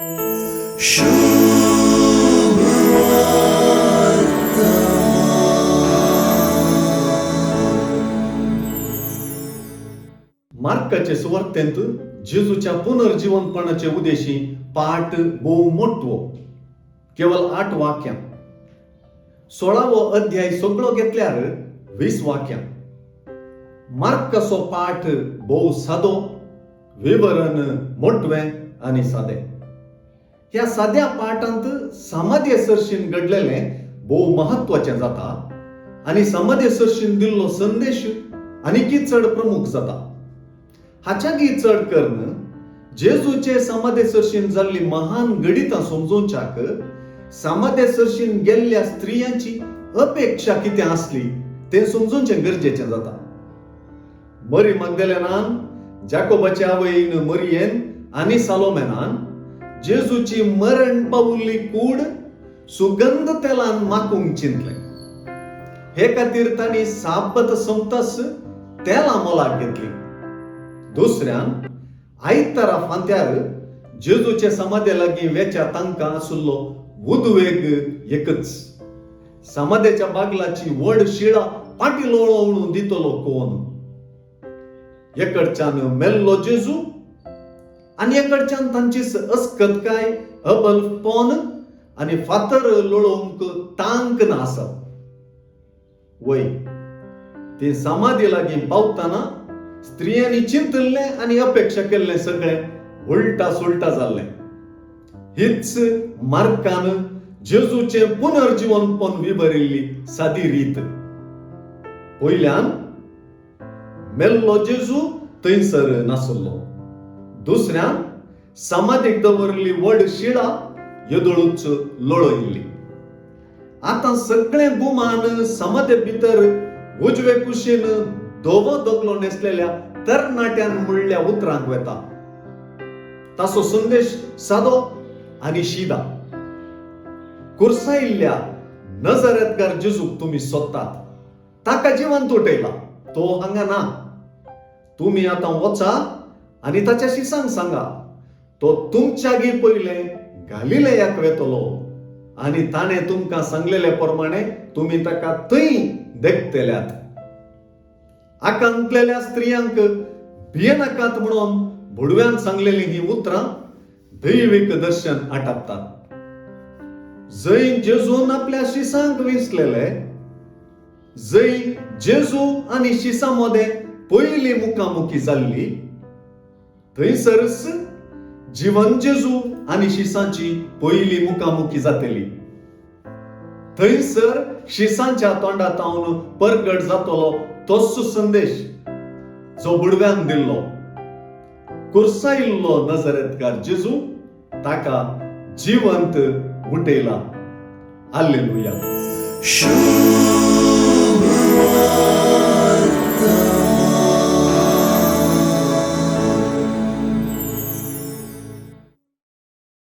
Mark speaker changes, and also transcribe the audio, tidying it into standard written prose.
Speaker 1: मार्काचे सुवार्तेंत जेजूच्या पुनर्जीवनपणाचे उद्देशी पाठ भोव मोटवो, केवल 8 वाक्यां. 16वो अध्याय सगळो घेतल्यार 20 वाक्यां. मार्काचो पाठ भोव सादो, विवरण मोटवें आनी सादें. ह्या साद्या पाठांत समाधे सरशीन घडलेलें भोव महत्वाचें जाता आनी समाधे सरशीन दिल्लो संदेश आनीकय चड प्रमुख जाता. हाच्यागी चड करून जेजूचे समाधे सरशीन जाल्ली महान घडितां समजोवच्याक समाधे सरशीन गेल्ल्या स्त्रियांची अपेक्षा कितें आसली तें समजोवचें गरजेचें जाता. मरी मागदेलेनान, जाकोबाचे आवयन मरियेन आनी सालोमेनान जेजूची मरण पावल्ली कूड सुगंध तेलान माकूंक चिंतलें. हे खातीर तांणी साबत सोमतास तेलां मोलाक घेतली. दुसऱ्यान आयतारा फांत्यार जेजूचे समाधे लागीं वेच्या तांकां आशिल्लो उद्वेग एकच, समाधेच्या बागलाची व्हड शिळा पाटी लोळोवन दितलो कोण. एकडच्यान मेल्लो जेजू आनी एकडच्यान तांची अस्कतकाय, अबलपण आनी फातर लोळोवंक तांक ना आसप. वय ती समाधी लागीं पावतना स्त्रियांनी चिंतल्लें आनी अपेक्षा केल्लें सगळें उलटा सुलटा जाल्लें. हीच मार्कान जेजूचें पुनर्जीवनपण विवरिल्ली सादी रीत. पयल्यान मेल्लो जेजू थंयसर नासलो, दुसऱ्यान समाधीक दवरली व्हड शिळा येदोळूच लोळयल्ली. आतां सगळें गुमान समाधे भितर उजवे कुशीन धवो दगलो नेसलेल्या तरणाट्यान म्हणल्या उतरांक वेता. ताचो संदेश सादो आनी शिदा, कुर्सायिल्ल्या नजरेतकार जेजूक तुमी सोदतात, ताका जिवंत उठयला, तो हांगा ना. तुमी आतां वचा आनी ताच्या शिसांक सांगा, तो तुमच्यागी पयलें गालिलेयाक वेतलो आनी ताणें तुमकां सांगलेले प्रमाणे तुमी ताका थंय देखतल्यात. आकांतलेल्या स्त्रियांक भियेनाकात म्हणून भुडव्यान सांगलेली ही उतरां दैवीक दर्शन आटापतात. जंय जेजून आपल्या शिसांक विसलेले, जंय जेजू आनी शिसां मदें पयली मुखामुखी जाल्ली, थंयसरच जिवन जेजू आनी शिसांची पयली मुखामुखी जातली. थंयसर शिसांच्या तोंडा तावन परगट जातलो तोच संदेश जो बुडव्यान दिल्लो. कुर्सायिल्लो नजरेतकार जेजू ताका जिवंत उठयला. आल्लेलुया.
Speaker 2: शुभ.